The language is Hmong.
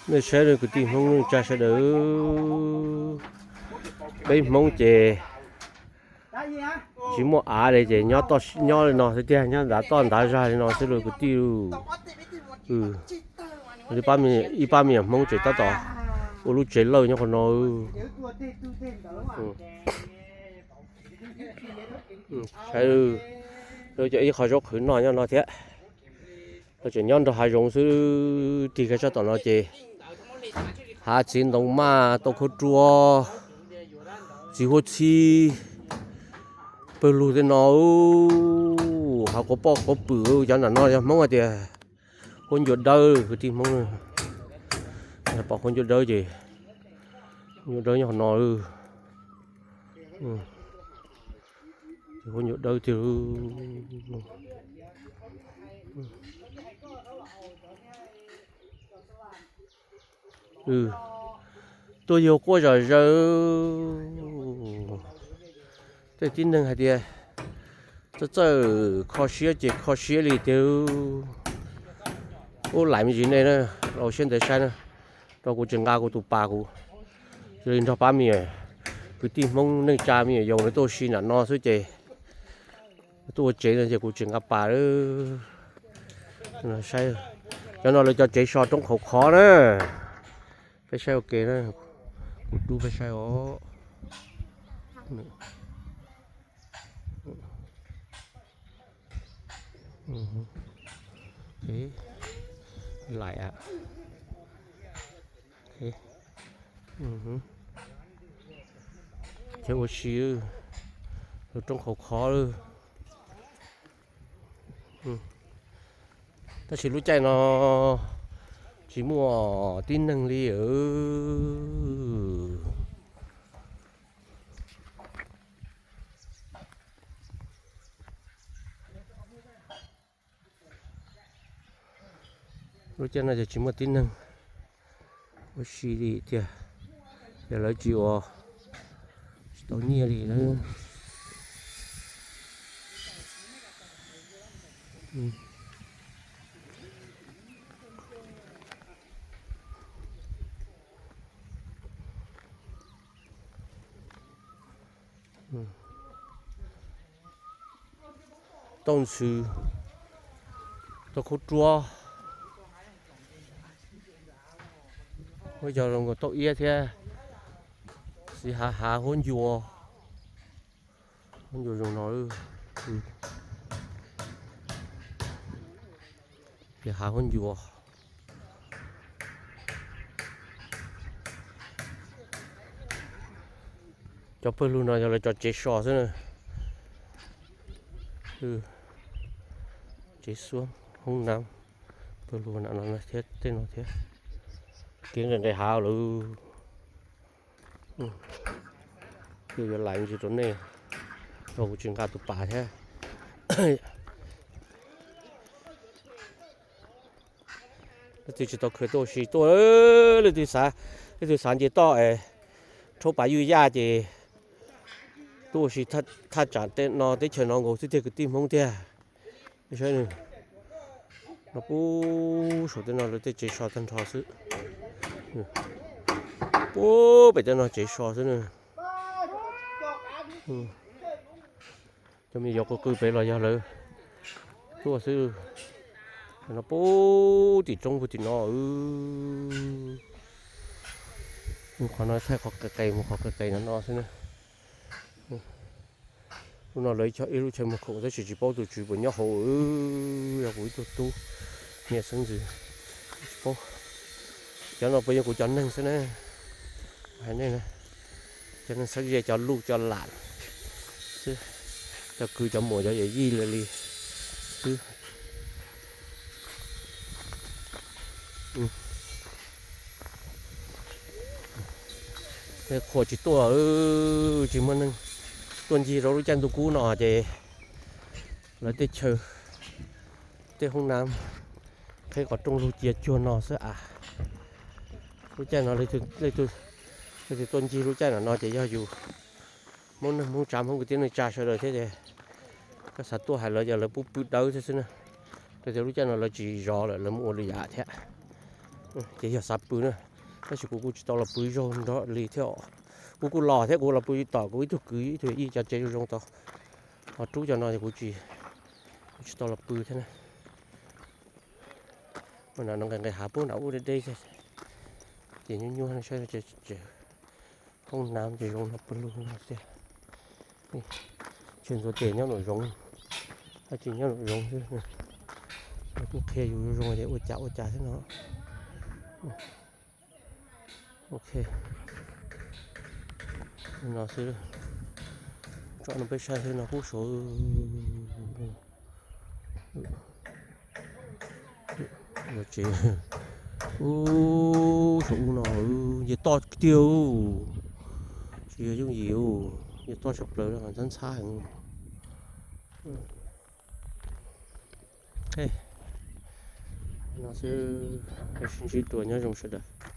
Nej saib kwv tij Hmoob neej tsa sawv daws, peb Hmoob ces tsis muaj av li ces nyob li no xwb tiag, nyob ntav toj ntav zag li no xwb lauj kwv tij. Ib pab me nyuam Hmoob tseem tab tom ua lub tsev lawj nyob qhov no. Saib, lawv cov ib qho zaub qhwv noj nyob no thiab. Lawv tseem nyob nrog hav zoov xwb, tig kiag sab tom no ces hav txiv ntoo maj, tau khaub ruab, txiv huab txhib, pawg lug tej no, hav quav poj quav pwm, cov nram no yog Hmoob hais tias huab ncua dawb, kwv tij Hmoob. Pom huab ncua dawb ces, ncua dawb nyob qhov no. Huab ncua dawb tiag. Tuaj yug quaj zom zaws. Tej tib neeg hais tias txawj txawj kho siab ces kho siab li tiag. Ub, laim me ntsis nej na, los siab ntev saib na, rau kuv tsis nqa kuv tus pas kuv, cia li nrog pab me nyuam kwv tij Hmoob neej tsa me nyuam yaus lawv tuaj ua si nram no xwb ces tuaj ua tsev no ces kuv tsis nqa pas lawm. Saib, cov no lawv cov tsev so roob qhauv qhov na. Peb saib ua ke na, kuv rub peb saib os. Laim, ces ua si, lawv roob qhauv qhov lawm. Tab sis lub caij no tsis muaj tib neeg li. Lub caij no ces tsis muaj tib neeg ua si li tiag, yog lawv tsis ua, tsis tau nyiaj li lawm. Tau ntxhw, tau khaub ruab, muaj cov zoo nkaus tau iab thiab, xis hav hav huab ncua, huab ncua zoo no, ces hav huab ncua. Cov pawg lug no yog lawv cov tsev so xwb na. Tsev xuab hoob nam, pawg lug no thiab, tej no thiab. Kev nqes nqes hav lawm. Kuv yuav laim ntsis rau nej, rau kuv tsis nqa tus pas thiab. Leej twg tsis tau khwv tuaj ua si tuaj, leej twg xav, leej twg xav nce toj es rhaub pas yuj yaj ces tuaj ua si thaj tsam no teb chaws no nkaus xwb tiag kwv tij Hmoob tiag. Saib no, pub saum tej no lawv tej tsev so tag nrho xwb. Pub pem tej no tsev so xwb na. Cov me nyuam yaus qw qw pem los yog lawv tuaj xwb. No pub tim roob puag tim no. Mus qhov no thaij qhov qis qis mus qhov qis qis no no xwb na. Lub no lawv ib lub chaw mus khoom tab sis tsis paub tus tswv puas nyob hauv, yog kuv ib tug tub niam xeeb ntxwv, tsis paub. Cov no puas yog kuv cov neeg xwb na, hais nej, cov neeg xeeb ze cov luj cov lam xwb, cov kwv cov muam cov yawm yij lawm li xwb. Qhuas tsis tuaj, tsis muaj neeg tuaj ncig rau lub caij ntuj kub no ces lawv tej chaw, tej hoob nam qheb qhov rooj lug cia cuag no xwb as. Lub caij no leej twg tuaj ncig lub caij no no ces yog yus Hmoob neej Hmoob tsa Hmoob kwv tij neej tsa sawv daws thiab ces koj xav tuaj hais lawv ces lawv pub pw dawb thiab xwb na. Rau tias lub caij no lawv tsis zov lawm lawv mus ua lwm yam thiab. Ces yog xav pw na, tab sis kuv kuj tsis tau los pw zaug nrog li thiab os. Kuv kuj los thiab, kuv los pw tom kuv ib tug kwv ib tug yij cov tsev zoo zoo tau, ho rub cov no ces kuv tsis, kuv tsis tau los pw thiab na. Ua no nqes nqes hav puag nram ub deb deb, ces nyuaj nyuaj saib, hoob nav ces zoo no pawg lug no tiag. Tshwj ntxuav tias nyob nraum zoov, dab tsi nyob nraum zoov xwb. Kuj qhia yus zoo zoo tias ua cas ua cas thiab no. Ok, no xwb, tso no peb saib xwb no kub saud. Tsev ub, saum ub no nce toj tiag, tsis yog yooj yim, nce toj tshaj plaws, ntxhab ntxhab heev. No xwb, sib ntsib dua, nyob zoo sawv daws.